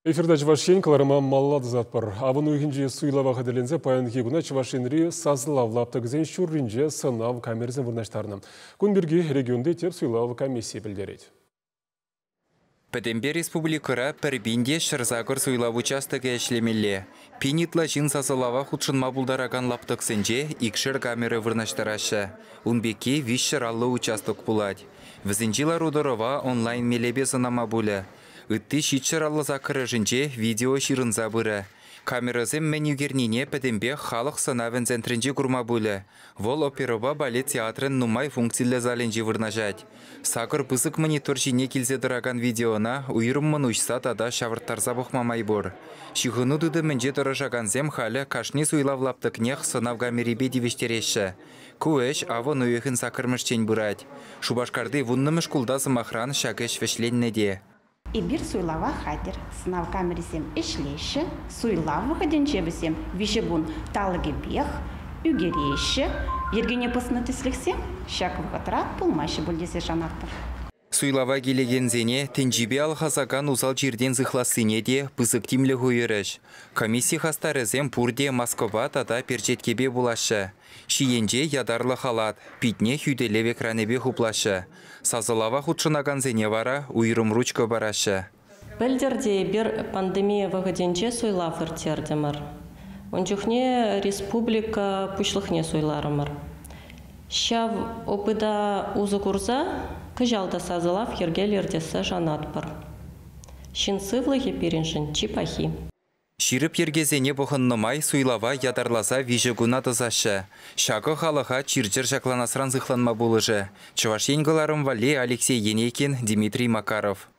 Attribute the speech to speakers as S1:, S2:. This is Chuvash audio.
S1: Эфирта Чӑваш Ен кӑларӑма малалла тӑсатпӑр. Авӑн уйӑхӗнчи суйлава хатӗрленсе паянхи куна Чӑваш Енри сасӑлав лаптӑкӗсен ҫурринче сӑнав камерисем вырнаҫтарнӑ. Кун пирки регионти тӗп суйлав комиссийӗ пӗлтерет.
S2: Пӗтӗмпе республикӑра 1108 суйлав участокӗ ӗҫлемелле. Пин ытла ҫын сасӑлава хутшӑнма пултаракан лаптӑксенче икшер камера вырнаҫтараҫҫӗ. Ун пекки 350 участок пулать. Вӗсенчи лару-тӑрӑва онлайн мелӗпе сӑнама пулӗ. Ытти 758-ӗшӗнче видео ҫырӑнса пырӗ. Камерӑсем мӗн ӳкернине пӗтӗмпех халӑх сӑнавӗн центрӗнче курма пулӗ. Вӑл оперӑпа балет театрӗн нумай функциллӗ залӗнче вырнаҫать. Сакӑр пысӑк монитор ҫине килсе тӑракан видеона уйрӑммӑн уҫса тата ҫавӑрттарса пӑхма май пур. Ҫыхӑну тытӑмӗнче тӑрӑшакансем халӗ кашни суйлав лаптӑкнех сӑнав камерипе тивӗҫтереҫҫӗ. Ку ӗҫ авӑн уйӑхӗн саккӑрмӗшчен пырать. Шупашкарти вуннӑмӗш шкулта, сӑмахран, ҫак ӗҫ вӗҫленнӗ те.
S3: Эпир суйлава хатӗр. Сӑнав камерисем ӗҫлеҫҫӗ. Суйлав вӑхӑтӗнче вӗсем 3 кун талӑкӗпех ӳкереҫҫӗ. Йӗркене пӑснӑ тӗслӗхсем ҫак вӑхӑтра пулмаҫҫӗ пуль тесе шанатпӑр.
S2: Суйлава килекенсене тӗнчипе алхасакан усал чиртен сыхлассине те пысӑк тимлӗх уйӑрӗҫ. Комисси хастарӗсем пурте маскӑпа тата перчеткепе пулаҫҫӗ. Ҫийӗнче ятарлӑ халат, питне хӳтӗлев экранӗпе хуплаҫҫӗ. Сасӑлава хутшӑнакансене вара уйрӑм ручка параҫҫӗ.
S4: Пӗлтӗр те эпир пандемия вӑхӑтӗнче суйлав ирттертӗмӗр. Ун чухне республика Пуҫлӑхне суйларӑмӑр. Ҫав опыта усӑ курса кӑҫал та сасӑлав йӗркеллӗ иртессе шанатпӑр. Ҫын сывлӑхӗ пирӗншӗн чи пахи.
S2: Ҫирӗп йӗркесене пӑхӑннӑ май суйлава ятарласа 3 куна тӑсаҫҫӗ. Ҫакӑ халӑха чир-чӗр ҫакланасран сыхланма пулӑшӗ. Чӑваш Ен кӑларӑм валли Алексей Енейкин, Дмитрий Макаров.